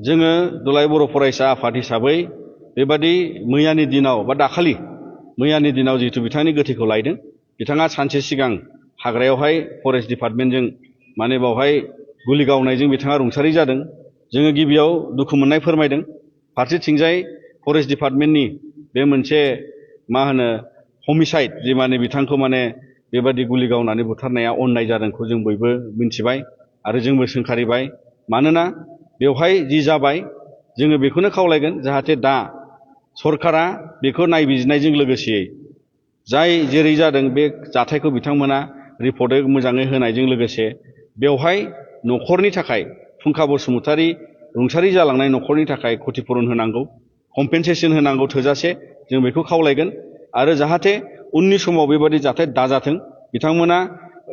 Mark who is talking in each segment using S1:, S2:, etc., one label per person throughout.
S1: जोङो दुलाराय बर' फरायसा आफाद हिसाबै बेबादि मैयानि दिनाव बा दाखालि मैयानि दिनाव जिहेतु बिथांनि गोथैखौ लायदों, बिथाङा सानसे सिगां हाग्रायावहाय फरेस्ट डिपार्टमेन्टजों माने बावहाय गुलि गावनायजों बिथाङा रुंसारि जादों। जोङो गिबियाव दुखु मोननाय फोरमायदों। फारसेथिंजाय फरेस्ट डिपार्टमेन्टनि बे मोनसे मा होनो हमिसाइड, जे माने बिथांखौ माने बेबादि गुलि गावनानै बुथारनाया अननाय जादोंखौ जों बयबो मिन्थिबाय आरो जोंबो सोंखारिबाय। मानोना बेवहाय जि जाबाय, जोङो बेखौनो खावलायगोन जाहाथे दा सरकारा बेखौ नायबिजिरनायजों लोगोसेयै जाय जेरै जादों बे जाथायखौ बिथांमोना रिपर्टै मोजाङै होनायजों लोगोसे बेवहाय न'खरनि थाखाय फुंखा बसुमतारी रुंसारि जालांनाय न'खरनि थाखाय क्षतिपुरन होनांगौ, कम्पेनसेसन होनांगौ थोजासे, जों बेखौ खावलायगोन। आरो जाहाथे उननि समाव बेबादि जाथाय दाजाथों, बिथांमोना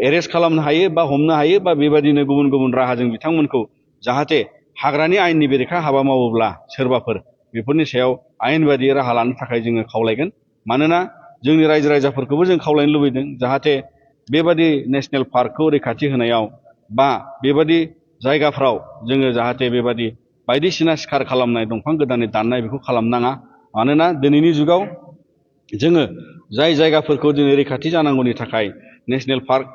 S1: एरेस्ट खालामनो हायो बा हमनो हायो बा बेबादिनो गुबुन गुबुन राहाजों बिथांमोनखौ जाहाथे हाग्रानि आयेननि बेरेखा हाबा मावोब्ला सोरबाफोर बेफोरनि सायाव आयेन बायदि राहा लानो थाखाय जोङो खावलायगोन। मानोना जोंनि रायजो राजाफोरखौबो जों खावलायनो लुबैदों जाहाथे बेबादि नेशनेल पार्कखौ रैखाथि होनायाव बा बेबादि जायगाफ्राव जोङो जाहाथे बेबादि बायदिसिना सिखार खालामनाय, दंफां गोदानै दाननाय बेखौ खालामनाङा। मानोना दिनैनि जुगाव जोङो जाय जायगाफोरखौ दिनै रैखाथि जानांगौनि थाखाय नेशनेल पार्क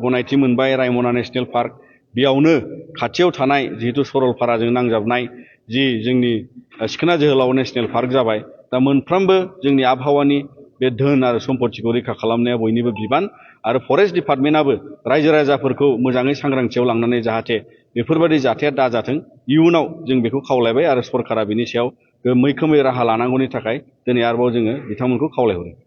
S1: गनायथि मोनबाय, रायमना नेशनेल पार्क, बेयावनो खाथियाव थानाय जिहेतु सरलपाराजों नांजाबनाय जि जोंनि सिखोना जोहोलाव नेशनेल पार्क जाबाय। दा मोनफ्रोमबो जोंनि आबहावानि बे धोन आरो सम्पतिखौ रैखा खालामनाया बयनिबो बिबान। आरो फरेस्ट डिपार्टमेन्टआबो रायजो राजाफोरखौ मोजाङै सांग्रांथियाव लांनानै जाहाथे बेफोरबादि जाथाया दाजाथों, इयुनाव जों बेखौ खावलायबाय आरो सरकारा बिनि सायाव मैखोमै राहा लानांगौनि थाखाय दिनै आरोबाव जोङो बिथांमोनखौ खावलायहरो।